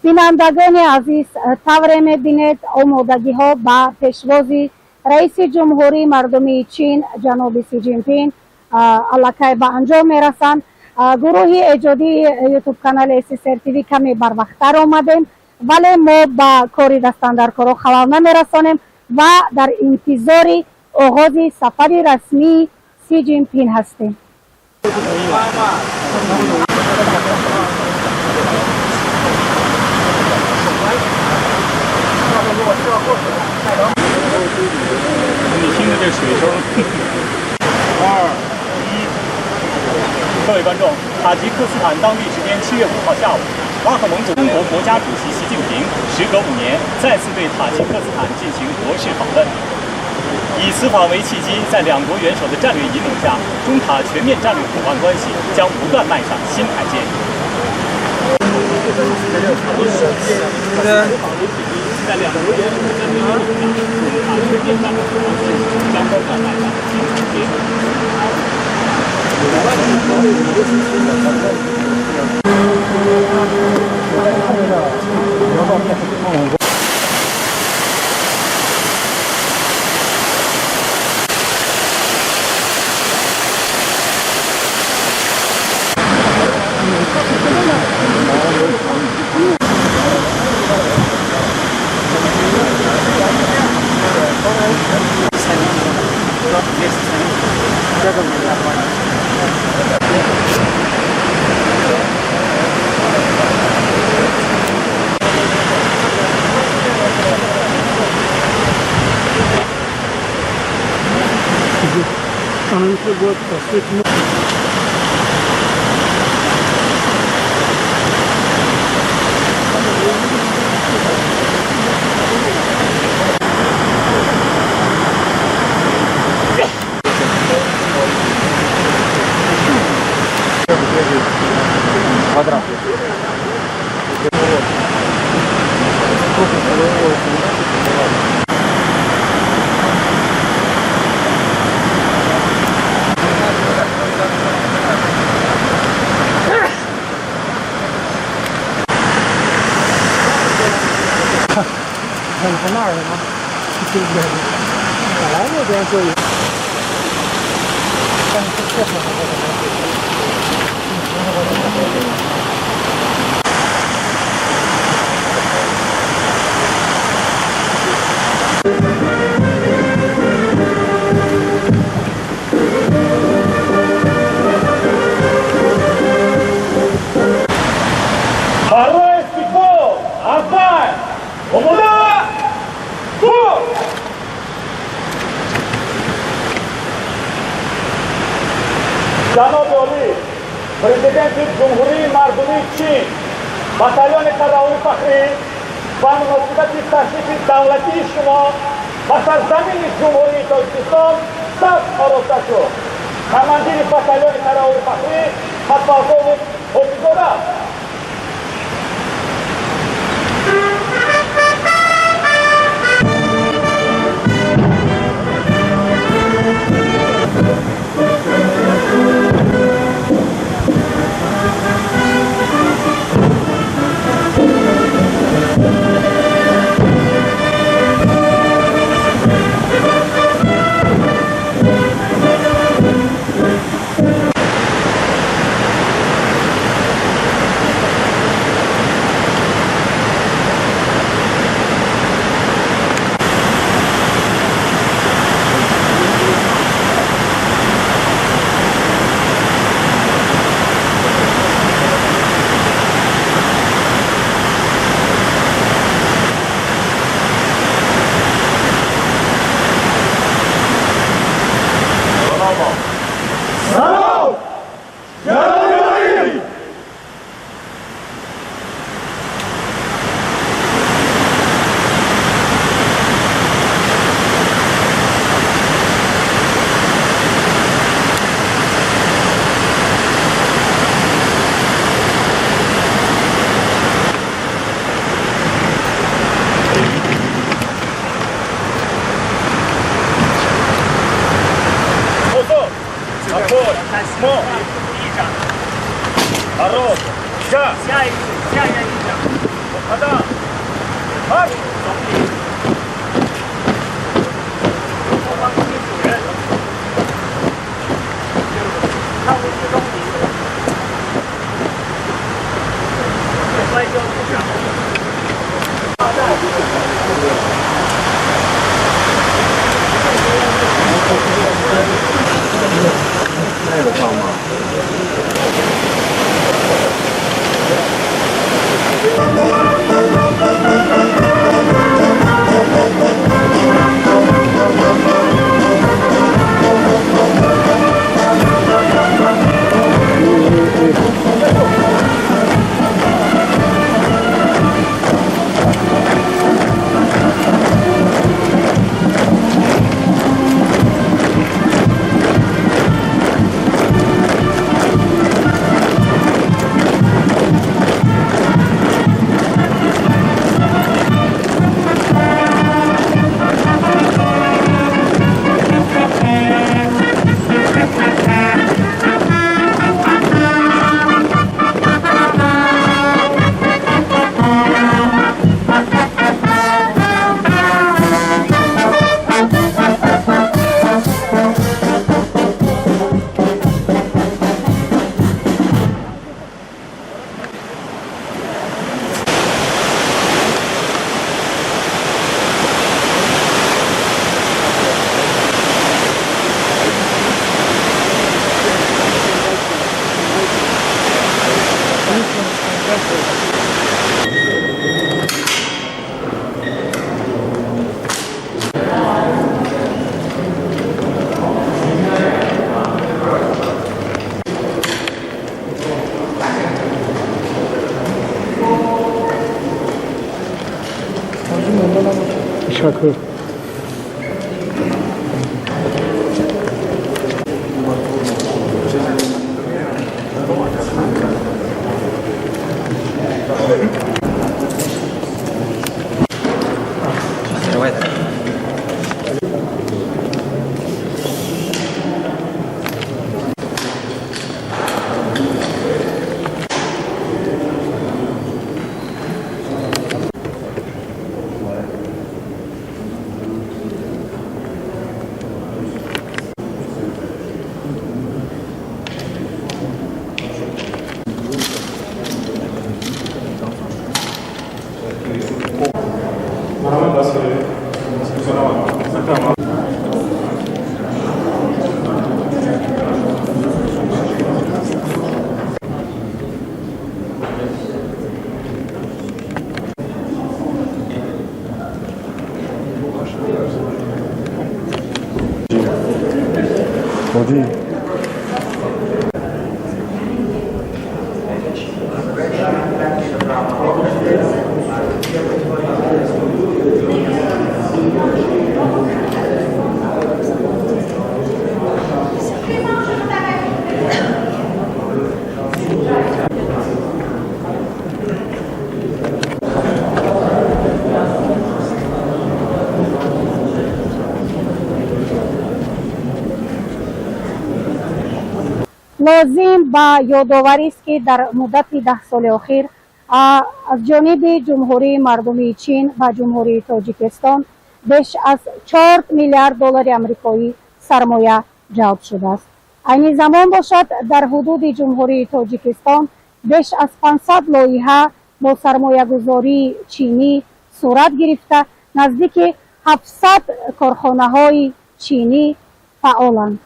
Бинандагони азиз, тавре мебинед, омодагиҳо ба пешвози раиси ҷумҳурии мардумии Чин ҷаноби Си Ҷинпин аллакай ба анҷом мерасанд. Гурӯҳи эҷодии Ютуб канали ССР ТВ каме барвақттар омадем, вале мо ба кори дастандаркоро халал намерасонем ва дар интизори оғози сафари расмии Си Ҷинпин ҳастем. 你听着这水声。二一，各位观众，塔吉克斯坦当地时间7月5号下午，拉赫蒙总中国国家主席习近平时隔5年再次对塔吉克斯坦进行国事访问。以此访为契机，在两国元首的战略引领下，中塔全面战略伙伴关系将不断迈上新台阶。在两国元首的战略引领下，中塔全面战略伙伴关系将不断迈上新台阶。 Год последний. Квадрат. 从那儿吗？对不对？本来那边就有，但是这时候 Ҷаноби олӣ, президенти Ҷумҳурии мардумии Чин, батальони қараулӣ фахрӣ ба муносибати ташрифи давлатии шумо ба сарзамини Ҷумҳурии Тоҷикистон саф ороста шуд. Командири батальони қараулӣ фахрӣ подполковник Ҳофиззода. Қадам! Марш! 后方攻击主人，抗日之中，外交部长。那个放吗？下课。 어디? Лозим ба ёдоварист, ки дар муддати 10 соли охир аз ҷониби Ҷумҳурии Мардумии Чин ба Ҷумҳурии Тоҷикистон беш аз 4 миллиард доллари амрикоӣ сармоя ҷалб шудааст. Айни замон бошад, дар ҳудуди Ҷумҳурии Тоҷикистон беш аз 500 лоиҳа бо сармоягузории чинӣ сурат гирифта, наздики 700 корхонаҳои чинӣ фаъоланд.